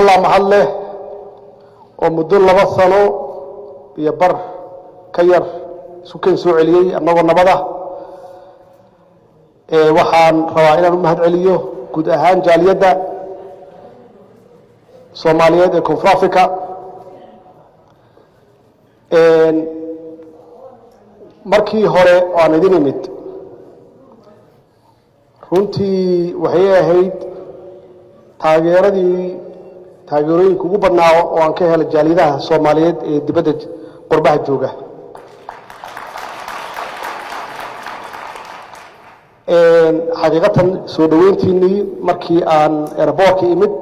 Allah mahad leh oo muddo 2 sano iyo bar ka yar isu keen soo celiyey annagoo nabada. Waxaan rabaa inaan u mahad celiyo guud ahaan jaaliyadda Soomaaliyeed ee Koonfur Africa. Markii hore oo aan idin imid, runtii waxay ahayd taageeradii taageerooyinka ugu badnaa oo aan ka helay jaaliyadaha Soomaaliyeed ee dibadda qurbaha jooga. Xaqiiqatan, soo dhoweyntiinii markii aan airport-ka imid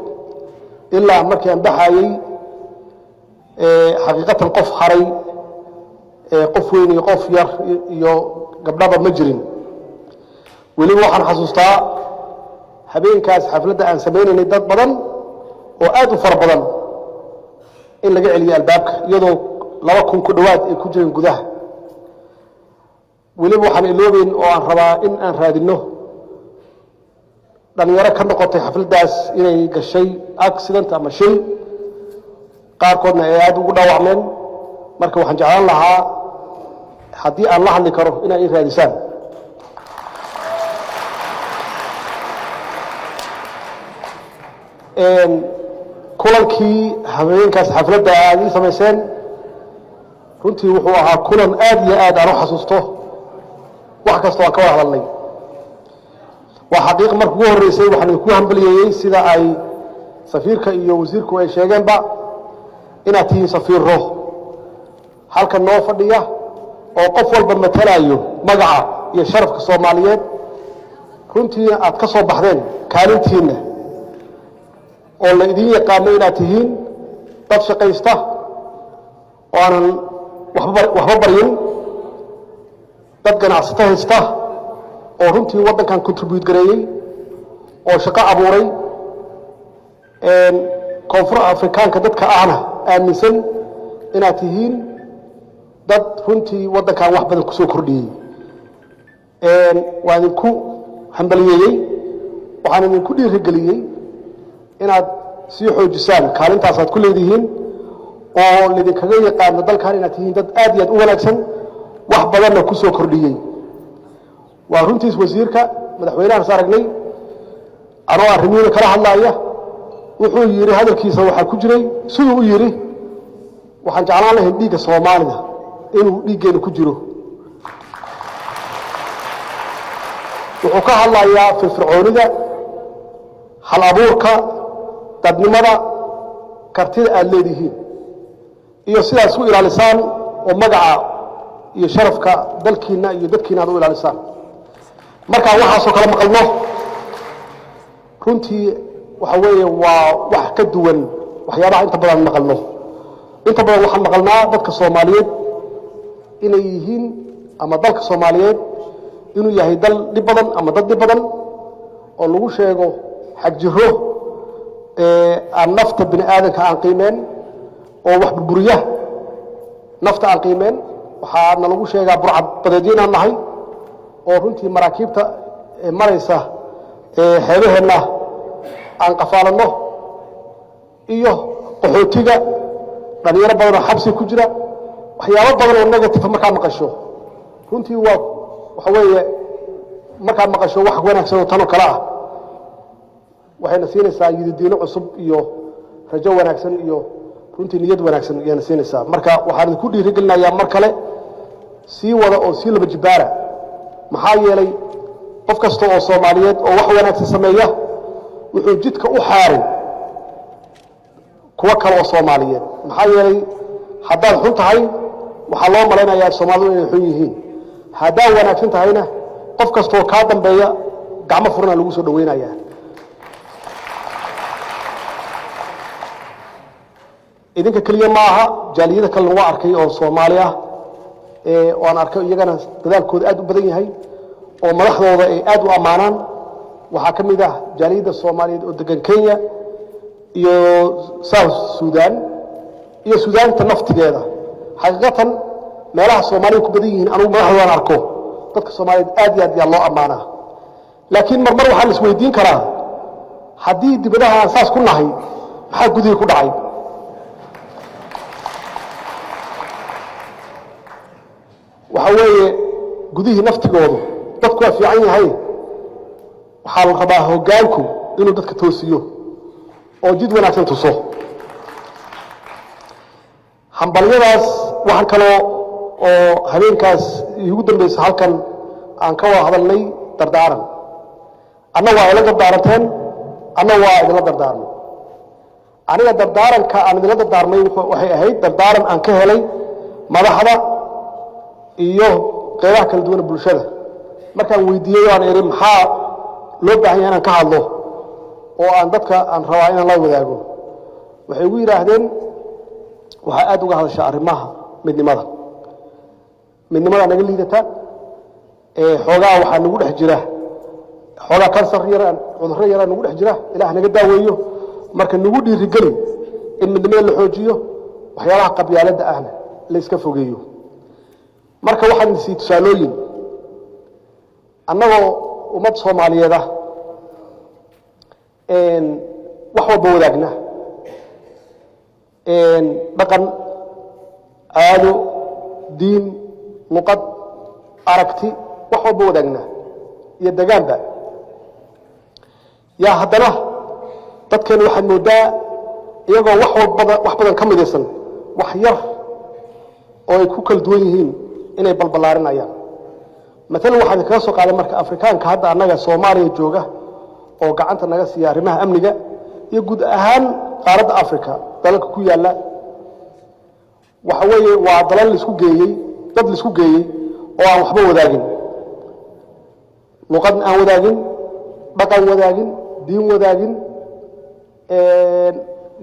ilaa markii aan baxayey, xaqiiqatan qof haray, qof weyn iyo qof yar iyo gabdhaba ma jirin. Weliba waxaan xasuustaa habeenkaas xafladda aan samaynaynay, dad badan oo aad u fara badan in laga celiyo albaabka, iyadoo 2000 ku dhowaad ay ku jireen gudaha. Weliba waxaan iloobeyn oo aan rabaa in aan raadinno dhalinyaro ka noqotay xafladdaas inay gashay accident ama shil, qaarkoodna ay aad ugu dhaawacmeen. Marka waxaan jeclaan lahaa, haddii aan la hadli karo, inay i raadisaan. Kulankii habeenkaas xafladda aad ii samayseen runtii wuxuu ahaa kulan aad iyo aad aan u xasuusto. Wax kastoo aan ka wada hadalnay waa xaqiiq. Marka ugu horreysay waxaan idinku hambaliyeeyey, sida ay safiirka iyo wasiirku ay sheegeenba, inaad tihiin safiiro halkan noo fadhiya oo qof walba matalayo magaca iyo sharafka Soomaaliyeed. Runtiina aad ka soo baxdeen kaalintiinna oo la idin yaqaano inaad tihiin dad shaqaysta oo aanan waxba baryin, dad ganacsato haysta oo runtii waddankan contribute gareeyey oo shaqo abuuray, Koonfur Afrikaanka dadka ahna aaminsan inaad tihiin dad runtii waddankan wax badan kusoo kordhiyey. Waa idinku hambaliyeeyey, waxaan idinku dhiirigeliyey inaad sii xoojisaan kaalintaas aad ku leedihiin oo laydinkaga yaqaano dalkan inaad tihiin dad aad iyo aad u wanaagsan, wax badanna ku soo kordhiyey. Waa runtiis wasiirka, madaxweynahaas aragnay anoo arrimihiina kala hadlaaya, wuxuu yidhi, hadalkiisa waxaa ku jiray siduu u yidhi, "Waxaan jeclaan lahayn dhiigga Soomaalida inuu dhiiggeena ku jiro." Wuxuu ka hadlayaa firfircoonida, hal abuurka, dadnimada, kartida aad leedihiin iyo sidaad isku ilaalisaan oo magaca iyo sharafka dalkiinna iyo dadkiina aad u ilaalisaan. Markaan waxaasoo kale maqalno, runtii waxa weeye waa wax ka duwan waxyaabaha inta badan maqalno. Inta badan waxaan maqalnaa dadka Soomaaliyeed inay yihiin ama dalka Soomaaliyeed inuu yahay dal dhib badan ama dad dhib badan oo lagu sheego xagjiro, aan nafta bini aadanka aan qiimeen oo wax burburiya, nafta aan qiimeen. Waxaana lagu sheegaa burcad badeedyo inaan nahay oo runtii maraakiibta maraysa xeebaheenna aan qafaalanno, iyo qaxootiga, dhalinyaro badan oo xabsi ku jira, waxyaabo badan oo negative. Markaa maqasho, runtii waa waxa weeye, markaad maqasho wax wanaagsan oo tanoo kale ah, waxayna siinaysaa yididiilo cusub iyo rajo wanaagsan iyo runtii niyad wanaagsan ayayna siinaysaa. Marka waxaan idinku dhiirigelinayaa mar kale, sii wada oo sii laba jibaara, maxaa yeelay qof kasta oo Soomaaliyeed oo wax wanaagsan sameeya wuxuu jidka u xaaray kuwo kale oo Soomaaliyeed. Maxaa yeelay haddaad xun tahay, waxaa loo malaynayaa Soomaalidu inay xun yihiin. Haddaad wanaagsan tahayna, qof kastaoo kaa dambeeya gacmo furana lagu soo dhaweynayaa. Idinka keliya ma aha, jaaliyada kalena waa arkay oo Soomaali ah oo aan arkay iyagana dadaalkooda aad u badan yahay oo madaxdooda ay aad u ammaanaan. Waxaa ka mid ah jaaliyadda Soomaaliyeed oo degan Kenya iyo South Sudan iyo Suudaanta naftigeeda. Xaqiiqatan, meelaha Soomaalida ku badan yihiin, anugu madaxdoodaan arko, dadka Soomaaliyeed aad iyo aad yaa loo ammaanaa. Laakiin marmar waxaa la isweydiin karaa, haddii dibadaha aan saas ku nahay, maxaa Maxaa gudihii ku dhacay? Waxa weeye gudihii naftigoodu dadku waa fiican yahay. Waxaa la rabaa hoggaanku inuu dadka toosiyo oo jid wanaagsan tuso. Hambalyadaas waxaan kaloo oo habeenkaas iigu dambaysa halkan aan ka wada hadalnay dardaaran. Anna waa ila dardaaranteen, anna waa idinla dardaarmay. Aniga dardaaranka aan idinla dardaarmay waxay ahayd dardaaran aan ka helay madaxda iyo qeybaha kala duwana bulshada. Markaan weydiiyey o aan idhi, maxaa loo baahan yahay inaan ka hadlo oo aan dadka aan rabaa inaan la wadaago? Waxay igu yidhaahdeen, waxaa aad uga hadashaa arrimaha midnimada. Midnimada naga liidata, xoogaa waxaa nagu dhex jira xoogaa kansar yar, cudurro yaraa nagu dhex jira, Ilaah naga daaweeyo. Marka nagu dhiirigeli in midnimada la xoojiyo, waxyaabaha qabyaaladda ahna la iska fogeeyo. Marka waxaan sii tusaalooyin, annagoo ummad Soomaaliyeed ah, wax walba wadaagna, dhaqan, caado, diin, luqad, aragti, wax walba wadaagna iyo degaanba, yaa haddana dadkeenu waxaad mooddaa iyagoo wax walbada wax badan ka midaysan, wax yar oo ay ku kala duwan yihiin inay balballaarinayaan. Maalan, waxaan kaga soo qaaday marka Afrikaanka hadda annaga Soomaaliya jooga oo gacanta naga siiya arrimaha amniga iyo guud ahaan qaaradda Africa dalalka ku yaalla, waxa weeye waa dalal laisku geeyey, dad laisku geeyey oo aan waxba wadaagin, luqad aan wadaagin, dhaqan wadaagin, diin wadaagin,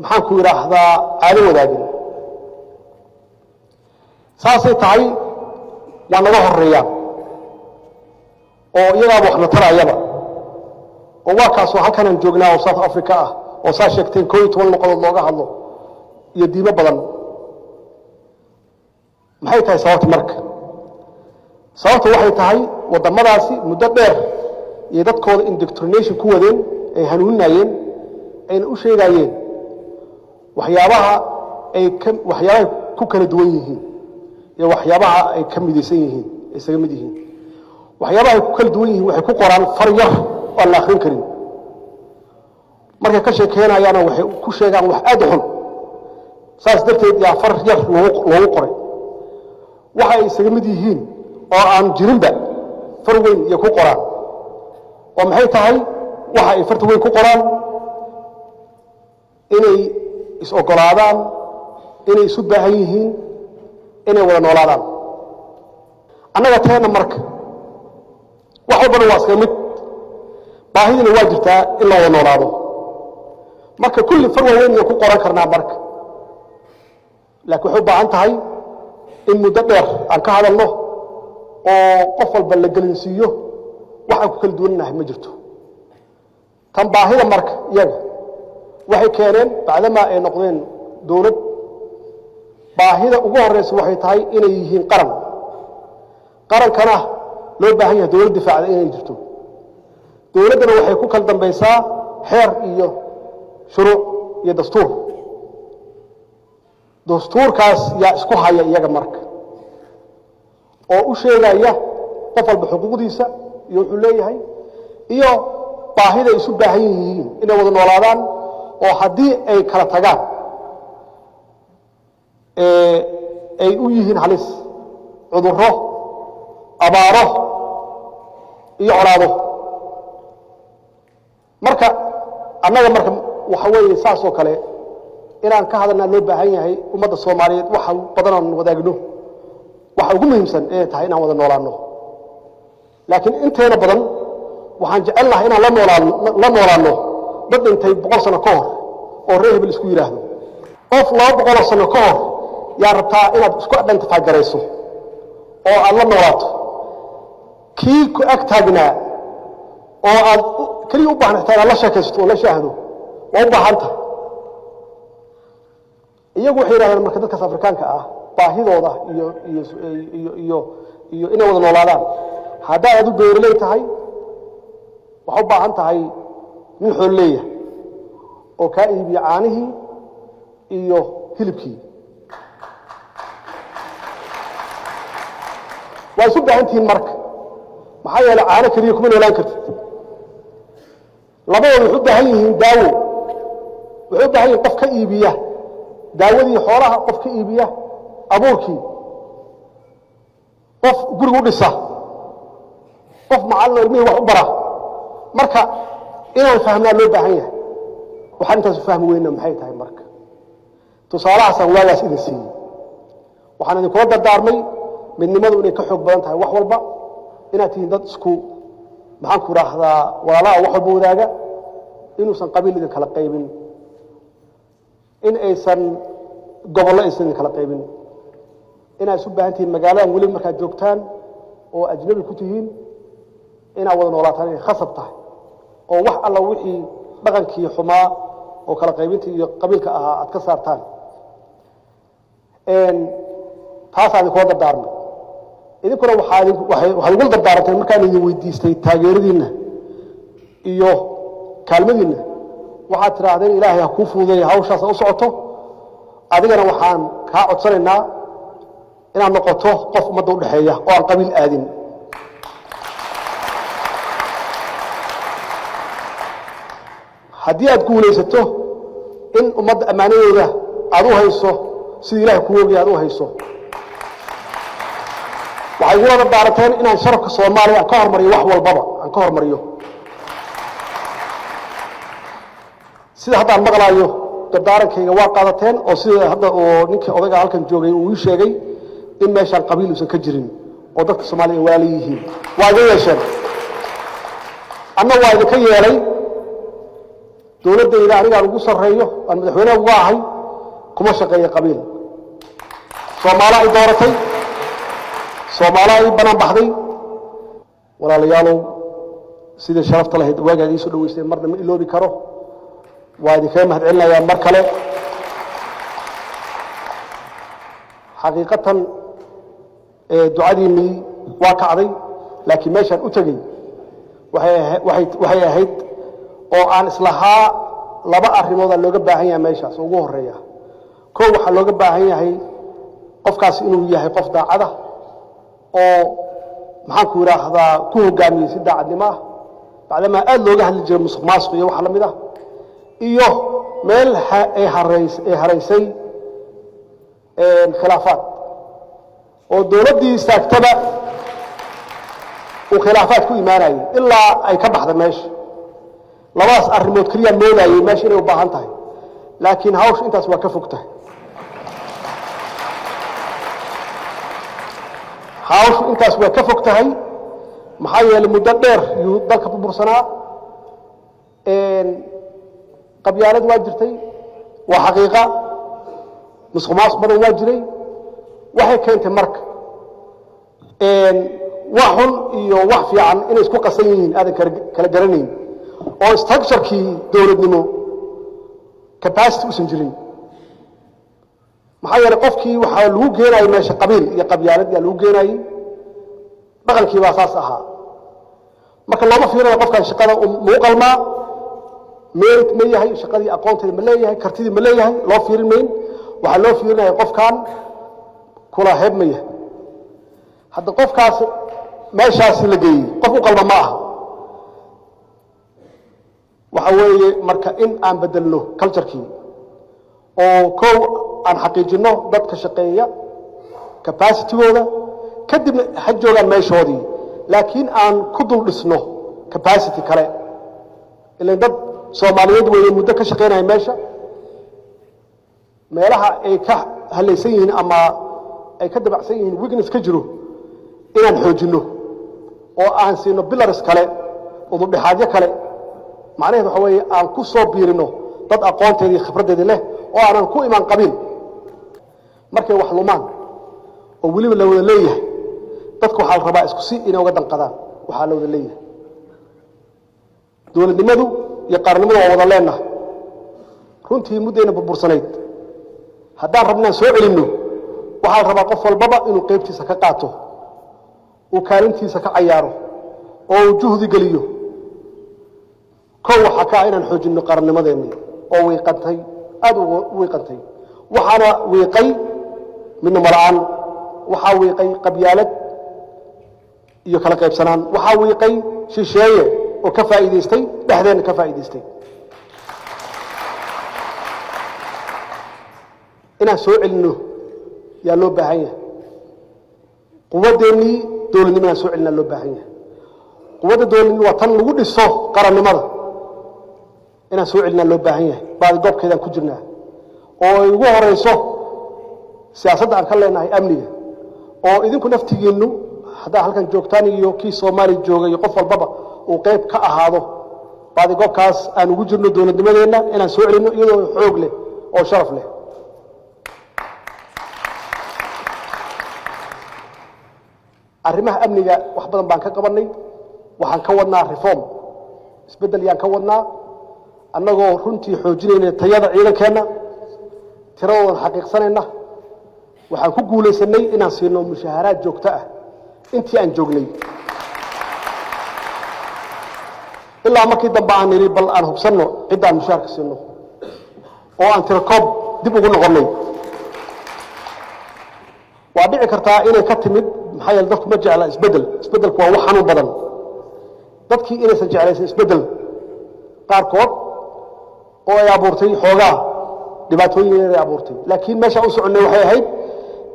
maxaan ku idhaahdaa, caado wadaagin. Saasay tahay waa naga horeeyaan oo iyagaaba waxna tarayaba, oo waa kaasoo halkanaan joognaa oo South Africa ah oo saa sheegteen 11 luqadood looga hadlo iyo diimo badan. Maxay tahay sababta marka? Sababta waxay tahay waddamadaasi muddo dheer iyo dadkooda indoctrination ku wadeen, ay hanuuninayeen, ayna u sheegayeen waxyaabaha ay ka waxyaabahay ku kala duwan yihiin iyo waxyaabaha ay ka midaysan yihiin, ay isaga mid yihiin. Waxyaabaha ay ku kala duwan yihiin waxay ku qoraan far yar oo aan la akhrin karin. Markay ka sheekeynayaana waxay ku sheegaan wax aad u xun, saas darteed yaa far yar loogu qoray. Waxa ay isaga mid yihiin oo aan jirinba far weyn iyo ku qoraan. Oo maxay tahay waxa ay farta weyn ku qoraan? Inay is-oggolaadaan, inay isu baahan yihiin, inay wada noolaadaan. Annaga teenna marka wax walbana waa iskaga mid, baahidiina waa jirtaa in la wada noolaado. Marka kulli far waaweyn iyo ku qoran karnaa marka, laakiin waxay u baahan tahay in muddo dheer aan ka hadalno oo qof walba la gelinsiiyo waxaan ku kala duwannahay ma jirto. Tan baahida marka iyaga waxay keeneen, bacdamaa ay noqdeen dowlad, baahida ugu horeysa waxay tahay inay yihiin qaran. Qarankana loo baahan yahay dowlad difaacda inay jirto. Dowladdana waxay ku kala dambaysaa xeer iyo shuruuc iyo dastuur. Dastuurkaas yaa isku haya iyaga marka oo u sheegaya qof walba xuquuqdiisa iyo wuxuu leeyahay iyo baahida ay isu baahan yihiin inay wada noolaadaan, oo haddii ay kala tagaan ay u yihiin halis cudurro, abaaro iyo colaado. Marka annaga marka waxa weeye saas oo kale inaan ka hadalnaa loo baahan yahay. Ummadda Soomaaliyeed waxa badan aan wadaagno, waxa ugu muhiimsan inay tahay inaan wada noolaano. Laakiin inteena badan waxaan jecel lahay inaan la noolaano dad dhintay 100 sano ka hor oo reer hebel isku yidhaahdo. Qof 200 sano ka hor yaa rabtaa inaad isku identify garayso oo aad la noolaato. Kii ku ag taagnaa oo aad keliya u baahan xitaa inaad la sheekaysato oo la shaahdo waa u baahan tahay. Iyagu waxay yidhahdeen marka dadkaas Afrikaanka ah baahidooda iyo inay wada noolaadaan, haddaad adu beeraley tahay, waxaa u baahan tahay nin xoolleeya oo kaa iibiya caanihii. iyo hilibkii. Waa isu baahan tihiin marka, maxaa yeelay caano keliya kuma noolaan kartid. Labadooda waxay u baahan yihiin daawo, waxay u baahan yihiin qof ka iibiya daawadii xoolaha, qof ka iibiya abuurkii, qof guriga u dhisa, qof macallin oo ilmihii wax u bara. Marka inaan fahmnaa loo baahan yahay. Waxaan intaas u fahmi weyna maxay tahay? Marka tusaalahaasaan waagaas idin siiyey, waxaan idinkula dardaarmay midnimadu inay ka xoog badan tahay wax walba, inaad tihiin dad isku, maxaan ku idhaahdaa, walaalaha, wax walba wadaaga, inuusan qabiil idin kala qaybin, in aysan gobollo aysan idin kala qaybin, inaad isu baahan tihiin magaaladan weliba markaad joogtaan oo ajnabi ku tihiin, inaad wada noolaataan inay khasab tahay, oo wax alla wixii dhaqankii xumaa oo kala qaybinta iyo qabiilka ahaa aad ka saartaan. Taasaa idinkula dardaarmay. Idinkuna waxaad igula dardaaranteen markaan idin weydiistay taageeradiinna iyo kaalmadiinna, waxaad tidhaahdeen, "Ilaahay ha kuu fududeeya hawshaas ha u socoto, adigana waxaan kaa codsanaynaa inaad noqoto qof ummadda udhexeeya oo aan qabiil aadin." Haddii aad guulaysato, in ummadda ammaanadeeda aad u hayso sidii Ilahay kuu ogaya aad u hayso. Waxay igula dardaarateen inaan sharafka Soomaaliya aan ka hormariyo, wax walbaba aan ka hormariyo. Sida haddaan maqlaayo, dardaarankayga waa qaadateen, oo sida hadda oo ninkii odayga halkan joogay uu ii sheegay in meeshaan qabiil uusan ka jirin oo dadka Soomaaliya waala yihiin, waa iga yeesheen, anna waa idinka yeelay. Dowladdayda anigaan ugu sarreeyo, aan madaxweyneha uga ahay, kuma shaqeeya qabiil. Soomaala ay dooratay, Soomaala ay banaan baxday. Walaalayaalow, sidai sharafta lahayd waagaad ii soo dhaweysteen marna ma iloobi karo. Waa idinkaga mahad celinayaa mar kale. Xaqiiqatan ducadiinnii waa kacday, laakiin meeshaan u tegey waxay ahayd oo aan islahaa laba arrimoodaa looga baahan yahay meeshaas. Oo ugu horeeya, kow, waxaa looga baahan yahay qofkaas inuu yahay qof daacada oo, maxaan ku idhaahdaa, ku hogaamiyey si daacadnimo ah, bacdamaa aada looga hadli jiray musuq maasuq iyo waxa la mid ah, iyo meel ay haraysay khilaafaad oo dowladdii istaagtaba uu khilaafaad ku imaanayay ilaa ay ka baxda meesha. Labadaas arrimood keliyaa moodayay meesha inay u baahan tahay, laakiin hawsha intaas waa ka fog tahay. Hawshu intaas waa ka fog tahay, maxaa yeelay muddo dheer yuu dalka burbursanaa. Qabyaalad waa jirtay, waa xaqiiqa. Musuq maasuq badan waa jiray. Waxay keentay marka wax xun iyo wax fiican inay isku qasan yihiin, aadan kala garanayn, oo structurekii dowladnimo capacity usan jirin, maxaa yeelay qofkii waxaa lagu geenayay meesha qabiil iyo qabyaalad yaa lagu geenayey. Dhaqankii baa saas ahaa. Marka looma fiirinayo qofkan shaqada mau qalmaa, merit ma yahay, shaqadii aqoonteeda ma leeyahay, kartidii ma leeyahay, loo fiirin mayn. Waxaa loo fiirinaya qofkan kula heeb ma yahay. Hadda qofkaas meeshaasi la geeyey qof u qalma ma aha. Waxa weeye marka in aan bedelno culturekii oo kow aan xaqiijinno dadka shaqeeya capacitygooda, kadibna ha joogaan meeshoodii, laakiin aan ku dul dhisno capacity kale. Ilan dad Soomaaliyeed weeye muddo ka shaqaynaya meesha, meelaha ay ka halaysan yihiin ama ay ka dabacsan yihiin, weakness ka jiro, inaan xoojinno oo aan siino pillars kale, udubdhexaadyo kale. Macnaheedu waxa weeye aan ku soo biirino dad aqoonteedii, khibraddeedii leh, oo aanan ku imaan qabiil. Markay wax lumaan oo weliba la wada leeyahay, dadka waxaa la rabaa isku si inay uga danqadaan. Waxaa la wada leeyahay, dowladnimadu iyo qaarnimadu waa wada leenahay. Runtii muddayna burbursanayd. Haddaan rabnaan soo celinno, waxaa la rabaa qof walbaba inuu qaybtiisa ka qaato, uu kaalintiisa ka cayaaro oo uu juhdi geliyo. Kow waxaa ka ah inaan xoojinno qarannimadeennii oo wiiqantay, aada u wiiqantay. Waxaana wiiqay midnimo la'aan, waxaa wiiqay qabyaalad iyo kala qaybsanaan, waxaa wiiqay shisheeye oo ka faa'iidaystay, dhexdeenna ka faa'iidaystay. Inaan soo celinno yaa loo baahan yahay. Quwaddeennii dowladnimo inaan soo celinaa loo baahan yahay. Quwadda dowladnimo waa tan lagu dhiso qarannimada. Inaan soo celinaa loo baahan yahay. Baadi goobkeedaan ku jirnaa, oo ay ugu horeyso siyaasadda aan ka leenahay amniga, oo idinku naftigiinnu haddaa halkan joogtaan iyo kii Soomaaliya jooga iyo qof walbaba uu qayb ka ahaado baadigoobkaas aan ugu jirno dowladnimadeenna inaan soo celinno iyadoo xoog leh oo sharaf leh. Arrimaha amniga wax badan baan ka qabannay. Waxaan ka wadnaa reform, isbeddel yaan ka wadnaa, annagoo runtii xoojinayna tayada ciidankeenna, tiradoodan xaqiiqsanayna. Waxaan ku guulaysanay inaan siino mushaaharaad joogto ah intii aan joognay, ilaa markii dambe aan nidhi bal aan hubsanno cidda aan mushaharka siino, oo aan tirakoob dib ugu noqonnay. Waa dhici kartaa inay ka timid, maxaa yeele dadku ma jecla isbeddel. Isbeddelku waa wax xanuun badan. Dadkii inaysan jeclaysan isbeddel qaarkood oo ay abuurtay xoogaa dhibaatooyin inay abuurtay, laakiin meeshaan u soconnay waxay ahayd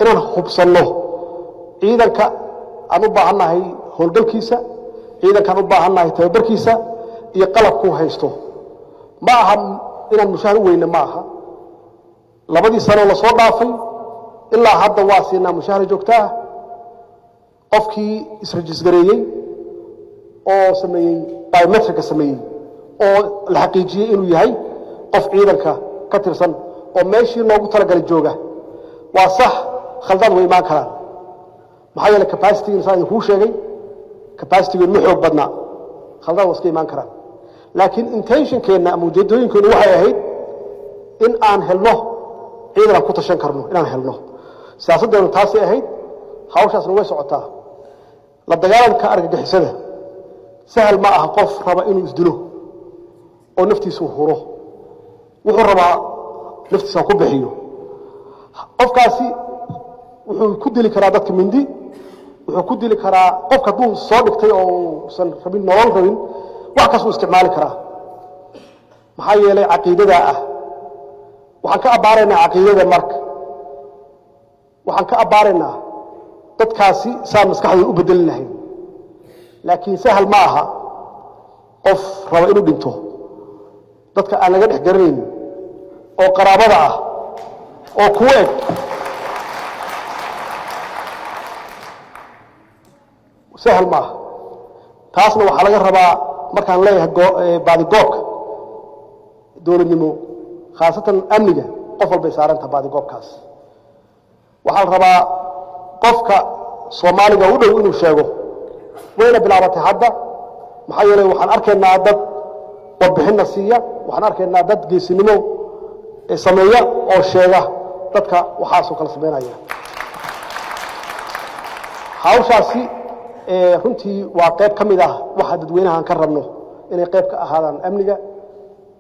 inaan hubsanno ciidanka aan u baahannahay howlgalkiisa, ciidankaan u baahannahay tababarkiisa iyo qalabkuu haysto. Ma aha inaan mushahar u weyne, ma aha. 2dii sanoo lasoo dhaafay ilaa hadda waa siinaa mushahar joogto ah qofkii israjisgareeyey oo sameeyey biometricka sameeyey oo la xaqiijiyey inuu yahay qof ciidanka ka tirsan oo meeshii loogu talagalay jooga. Waa sax, khaldaad way imaan karaan, maxaa yeele capacity saan idinkuu sheegay, capacity-geenu ma xoog badnaa. Khaldaad waa iska imaan karaan, laakiin intentionkeenna ama ujeedooyinkeennu waxay ahayd in aan helno ciidan aan ku tashan karno, inaan helno. Siyaasaddeenu taasay ahayd, hawshaasna way socotaa. La dagaalanka argagixisada sahal ma aha. Qof raba inuu isdilo oo naftiisu huro, wuxuu rabaa naftiisa ku bixiyo. Qofkaasi wuxuu ku dili karaa dadka mindi, wuxuu ku dili karaa qofka hadduu soo dhigtay oo uusan rabin, nolol rabin, wax kastuu isticmaali karaa. Maxaa yeelay caqiidadaa ah. Waxaan ka abbaaraynaa caqiidada. Marka waxaan ka abbaaraynaa dadkaasi saan maskaxdooda u bedeli lahayn, laakiin sahal ma aha. Qof raba inuu dhinto, dadka aan laga dhex garanayn oo qaraabada ah oo kuu eg, sahal ma aha. Taasna waxaa laga rabaa, markaan leeyahay baadigoobka dowladnimo, khaasatan amniga, qof walbay saarantaha baadigoobkaas. Waxaa la rabaa qofka Soomaaliga u dhow inuu sheego. Wayna bilaabatay hadda, maxaa yeelay waxaan arkaynaa dad warbixinna siiya, waxaan arkaynaa dad geesinimo sameeya oo sheega dadka waxaasoo kala samaynaya. Hawshaasi runtii waa qayb ka mid ah waxa dadweynahaan ka rabno inay qayb ka ahaadaan amniga.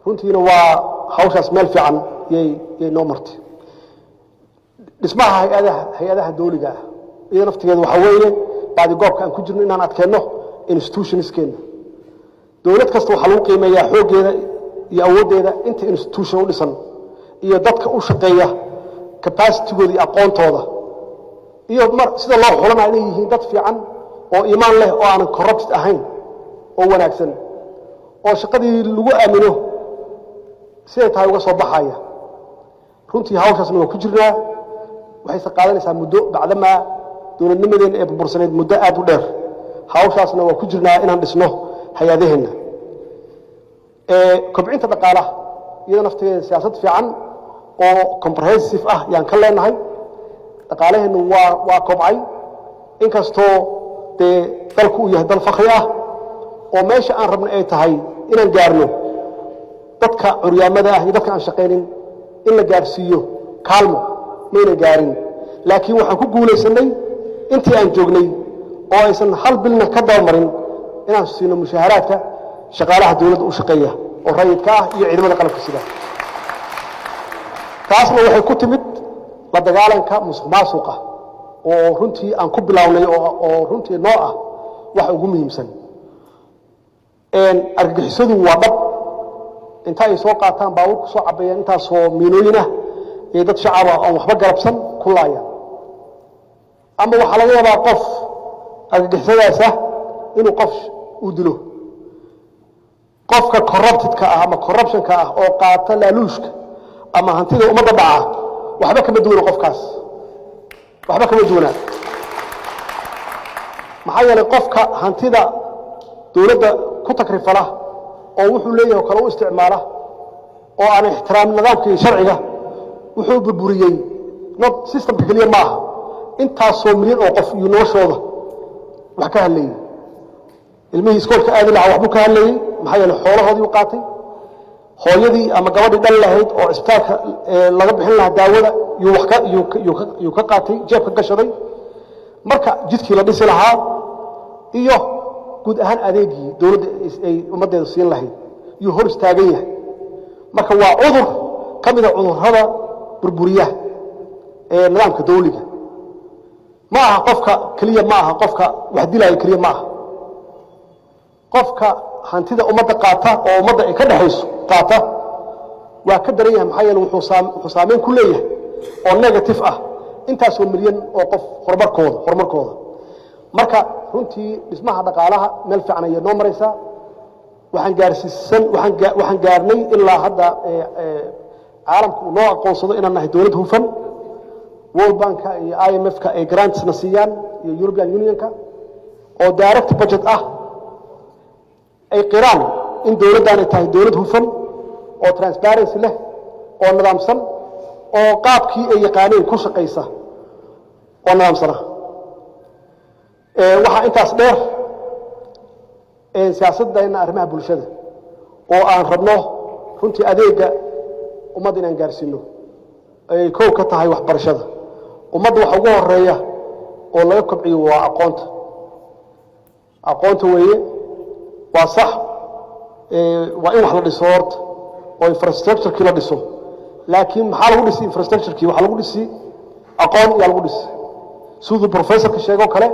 Runtiina waa hawshaas meel fiican yay noo martay. Dhismaha hay-adaha dawliga ah iyada naftigeeda waxaa weeye baadigoobka aan ku jirno, inaan adkeenno institutionskeenna. Dowlad kasta waxaa lagu qiimeeyaa xooggeeda iyo awooddeeda inta institution u dhisan iyo dadka u shaqeeya capacitygooda iyo aqoontooda iyo mar sida loo xulanaya inay yihiin dad fiican oo iimaan leh oo aanan corrupt ahayn oo wanaagsan oo shaqadii lagu aamino siday tahay uga soo baxaya. Runtii hawshaasna waa ku jirnaa. Waxayse qaadanaysaa muddo, bacdamaa dowladnimadeenna ee burbursaneyd muddo aad u dheer. Hawshaasna waa ku jirnaa inaan dhisno hay-adaheenna. Kobcinta dhaqaalaha iyada naftigeeda siyaasad fiican oo comprehensive ah yaan ka leenahay. Dhaqaalaheennu waa kobcay, inkastoo dee dalku uu yahay dal fakri ah oo meesha aan rabno ay tahay inaan gaarno dadka curyaamada ah iyo dadka aan shaqaynin in la gaarsiiyo kaalmo, mayna gaarin. Laakiin waxaan ku guulaysanay intii aan joognay oo aysan hal bilna ka dabamarin inaan siino mushaaharaadka shaqaalaha dowladda u shaqeeya oo rayidka ah iyo ciidamada qalabka sida. Taasna waxay ku timid la dagaalanka musuq maasuqa oo runtii aan ku bilownay, oo runtii noo ah waxa ugu muhiimsan. Argagixisadu waa dhab, inta ay soo qaataan baabuur ku soo cabeeyaan intaasoo miinooyin ah iyo dad shacaba oon waxba garabsan ku laayaan, ama waxaa laga yaabaa qof argagixisadaas ah inuu qof uu dilo. Qofka corrupted-ka ah ama corruption-ka ah oo qaata laaluushka ama hantida ummadda dhaca, waxba kama duwana qofkaas, waxba kama duwanaa. Maxaa yeelay, qofka hantida dowladda ku takrifala oo wuxuu leeyahay oo kale u isticmaala oo aan ixtiraamin nidaamka iyo sharciga, wuxuu burburiyey not system-ka keliya ma aha, intaasoo milyan oo qof iyo noloshooda wax ka hadlayey. Ilmihii iskoolka aadi lahaa waxbuu ka hadlayey, maxaa yeeley xoolahoodii u qaatay. Hooyadii ama gabadhii dhal lahayd oo cisbitaalka laga bixin lahaa daawada yuu wax ka yuu ka qaatay, jeebka gashaday. Marka jidkii la dhisi lahaa iyo guud ahaan adeegii dowladda ay ummaddeeda siin lahayd yuu hor istaagan yahay. Marka waa cudur ka mida cudurrada burburiyaha ee nidaamka dawliga. Ma aha qofka keliya, ma aha qofka wax dilaayo keliya, ma aha qofka hantida ummadda qaata oo ummadda ay ka dhexayso qaata, waa ka daran yahay. Maxaa yeele, wuxuu saameyn ku leeyahay oo negative ah intaasoo milyan oo qof horumarkooda. Marka runtii dhismaha dhaqaalaha meel fiican ayay noo maraysaa. Waxaan gaarsiisan waxaan gaarnay ilaa hadda caalamku uu noo aqoonsado inaan nahay dowlad hufan. World Bank-a iyo IMF-ka ay grants-na siiyaan iyo European Union-ka oo direct budget ah, ay qiraan in dowladdan ay tahay dowlad hufan oo transparency leh oo nidaamsan oo qaabkii ay yaqaaneen ku shaqaysa oo nidaamsana. Waxaa intaas dheer siyaasaddeena arrimaha bulshada oo aan rabno runtii adeega ummadda inaan gaarsiino, ay kow ka tahay waxbarashada. Ummadda waxa ugu horeeya oo laga kobciyo waa aqoonta. Aqoonta weeye, waa sax, waa in wax la dhiso horta oo infrastructure-kii la dhiso. Laakiin maxaa lagu dhisi infrastructure-kii? Waxaa lagu dhisi aqoon yaa lagu dhisi. Siduu professor-ka sheegoo kale,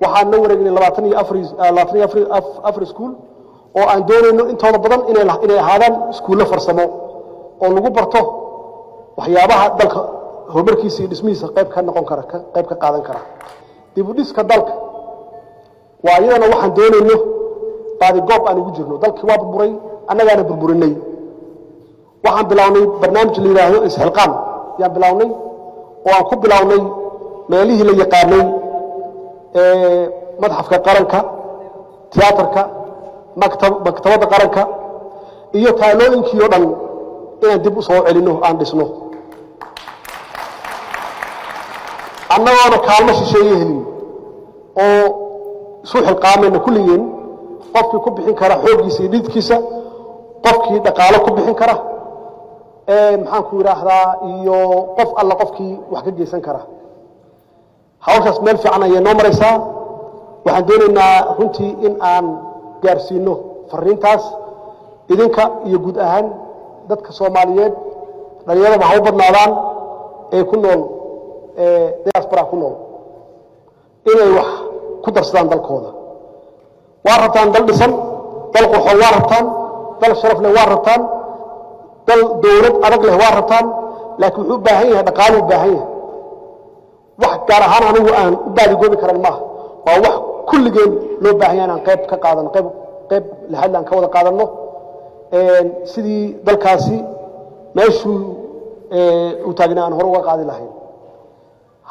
waxaan la wareegnay 24 iskuul oo aan doonayno intooda badan inay ahaadaan iskuullo farsamo oo lagu barto waxyaabaha dalka horumarkiisa iyo dhismihiisa qayb ka noqon kara, qayb ka qaadan kara. Dib u dhiska dalka waa iyadana waxaan doonayno, baadigoob aan ugu jirno. Dalkii waa burburay, annagaana burburinay. Waxaan bilownay barnaamij la yidhaahdo Isxilqaan yaan bilownay, oo aan ku bilownay meelihii la yaqaanay ee Madxafka Qaranka, tiyaatarka, Maktabadda Qaranka iyo taalooyinkii oo dhan inaan dib u soo celinno, aan dhisno, annagoona kaalmo shisheeye helin oo isu xilqaamayna kulligeen. Qofkii ku bixin kara xooggiisa iyo dhididkiisa, qofkii dhaqaalo ku bixin kara, maxaan ku yidhaahdaa, iyo qof alla qofkii wax ka geysan kara. Hawshaas meel fiican ayay noo maraysaa. Waxaan doonaynaa runtii in aan gaarsiino fariintaas idinka iyo guud ahaan dadka Soomaaliyeed, dhalinyarada ha u badnaadaan ee ku nool diaspora ku nool, inay wax ku darsadaan dalkooda. Waa rabtaan dal dhisan, dal qurxoon waa rabtaan, dal sharaf leh waa rabtaan, dal dowlad adag leh waa rabtaan, laakiin wuxuu u baahan yahay dhaqaaluu u baahan yahay. Wax gaar ahaan anigu aan u baadigoobi karan maaha, waa wax kulligeen loo baahan yahay inaan qayb ka qaadano, qayb lixadle aan ka wada qaadanno sidii dalkaasi meeshuu uu taagnaa aan hore uga qaadi lahayn.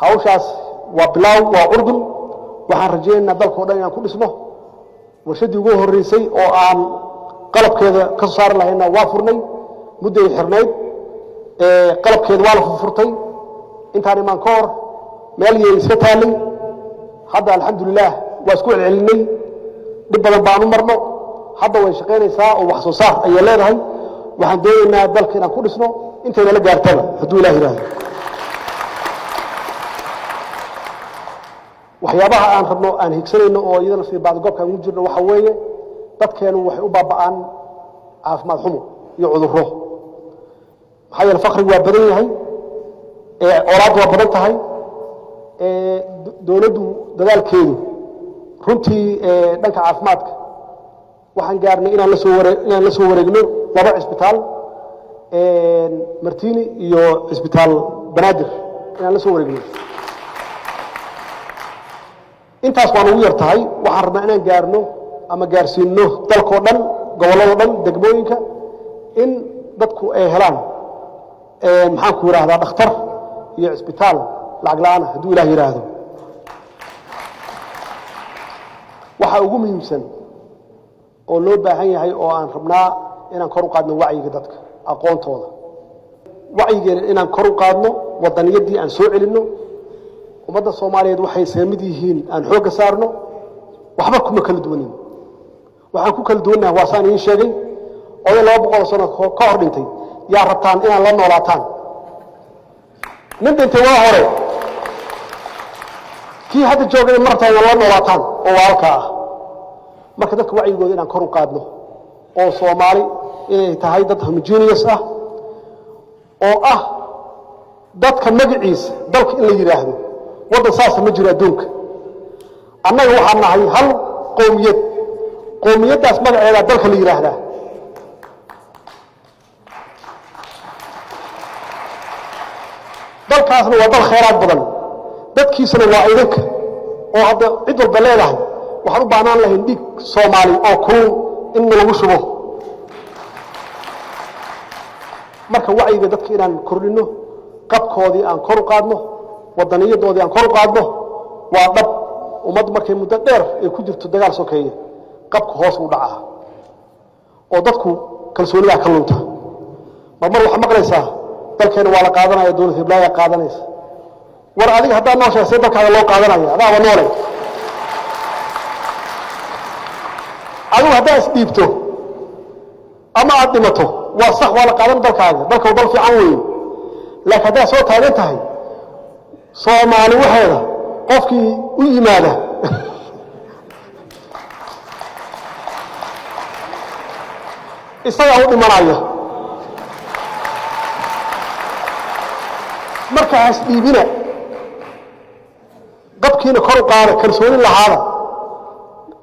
Hawshaas waa bilaaw, waa curdun. Waxaan rajaynaynaa dalka o dhan inaan ku dhisno. Warshaddii ugu horreysay oo aan qalabkeeda ka soo saari lahayna waa furnay, mudday xirnayd. Qalabkeeda waa la furfurtay intaan imaan ka hor, meel yay iska taalay. Hadda alxamdulilah waa isku celcelinay, dhib badan baanu marno, hadda way shaqaynaysaa oo wax soo saar ayay leedahay. Waxaan doonaynaa dalka inaan ku dhisno intayna la gaartaba, hadduu Ilah yidhaahdo. Waxyaabaha aan rabno, aan higsanayno oo iyadana sii bacdigoobka aan ugu jirno, waxa weeye dadkeenu waxay u baaba'aan caafimaad xumo iyo cudurro. Maxaa yeele, faqrigu waa badan yahay, colaaddu waa badan tahay. Dowladdu dadaalkeedu runtii dhanka caafimaadka waxaan gaarnay inaan la soo wareegno laba cisbitaal, Martini iyo Cisbitaal Banaadir, inaan la soo wareegno. Intaas waa nagu yar tahay. Waxaan rabnaa inaan gaarno ama gaarsiino dalkoo dhan, gobolladoo dhan, degmooyinka, in dadku ay helaan, maxaan ku yidhaahdaa, dhakhtar iyo cisbitaal lacag la'aana, hadduu Ilaah yidhaahdo. Waxaa ugu muhiimsan oo loo baahan yahay oo aan rabnaa inaan kor u qaadno wacyiga dadka, aqoontooda, wacyigeena inaan kor u qaadno, wadaniyaddii aan soo celinno. Ummadda Soomaaliyeed waxay isaga mid yihiin aan xoogga saarno. Waxba kuma kala duwanin. Waxaan ku kala duwannaha waa saan idiin sheegay: oday 200 sano ka hor dhintay yaa rabtaan inaan la noolaataan? Nin dhintay waa hore, kii hadda joogay ma rabtaan inaan la noolaataan oo walaalka ah? Marka dadka wacyigooda inaan kor u qaadno oo Soomaali inay tahay dad homogeneous ah oo ah dadka magaciisa dalka in la yidhaahdo. Waddan saasa ma jiro adduunka. Annaga waxaan nahay hal qowmiyad, qowmiyaddaas magaceedaa dalka la yidhaahdaa. Dalkaasna waa dal khayraad badan, dadkiisana waa idinka oo hadda cid walba leedahay. Waxaan u baahnaan lahayn dhiig Soomaali oo kulul in lagu shubo. Marka wacyiga dadka inaan kordhinno, qabkoodii aan kor u qaadno, wadaniyadoodii aan kor u qaadno, waa dhab. Ummaddu markay muddo dheer ay ku jirto dagaal sokeeye, qabka hoos u dhacaa oo dadku kalsoonidaa ka lunta. Marmar waxaa maqlaysaa dalkeena waa la qaadanaya, dowlad hiblaayaa qaadanaysa. War adiga haddaa nooshahay, see dalkaada loo qaadanaya? Adaaba noole. Adigu haddaa isdhiibto ama aad dhimato, waa sax, waa la qaadan dalkaaga. Dalka dal fiican weeye, laakiin haddaad soo taagan tahay, Soomaali waxeeda qofkii u yimaada isagaa u dhimanaya. Marka hasdhiibina, qabkiina kor u qaada, kalsooni lahaada.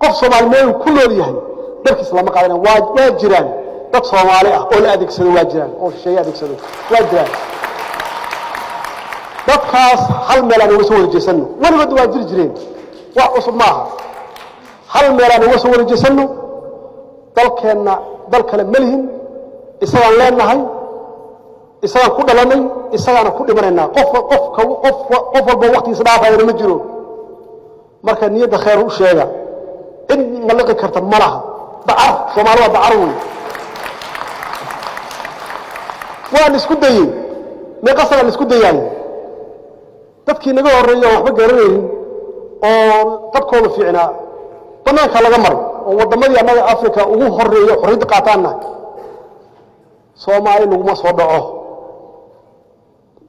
Qof Soomaali meel ku nool yahay dalkiisa lama qaadanaya. Waa jiraan dad Soomaali ah oo la adeegsado, waa jiraan oo shisheeye adeegsado, waa jiraan dadkaas. Hal meel aan uga soo wada jeesanno. Weligood waa jiri jireen, wax cusub maaha. Hal meel aan uga soo wada jeesanno. Dalkeenna dal kale ma lihin, isagaan leenahay, isagaan ku dhalanay, isagaana ku dhimanaynaa. Qof qof qof qof walba waktigiisa dhaafayana ma jiro. Marka niyadda khayr u sheega, cid maliqi karta ma laha. Dacar Soomaali waa dacar wey. Waa la isku dayey, meeqa sana la isku dayaayey? Dadkii naga horreeyey oo waxba garanaynin oo qabkooda fiicnaa bannaanka laga maray oo waddamadii annaga Africa ugu horreeya xorriyadda qaataanna. Soomaali laguma soo dhaco.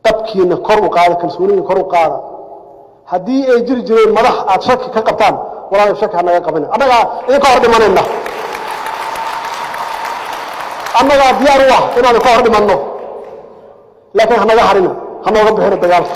Qabkiina kor u qaada, kalsooniina kor u qaada. Haddii ay jiri jireen madax aad shaki ka qabtaan, walaalayo, shaki ha naga qabina. Annagaa idinka hor dhimanayna, annagaa diyaar u ah inaanu ka hor dhimanno, laakiin hanaga harina, ha nooga bixina dagaalka.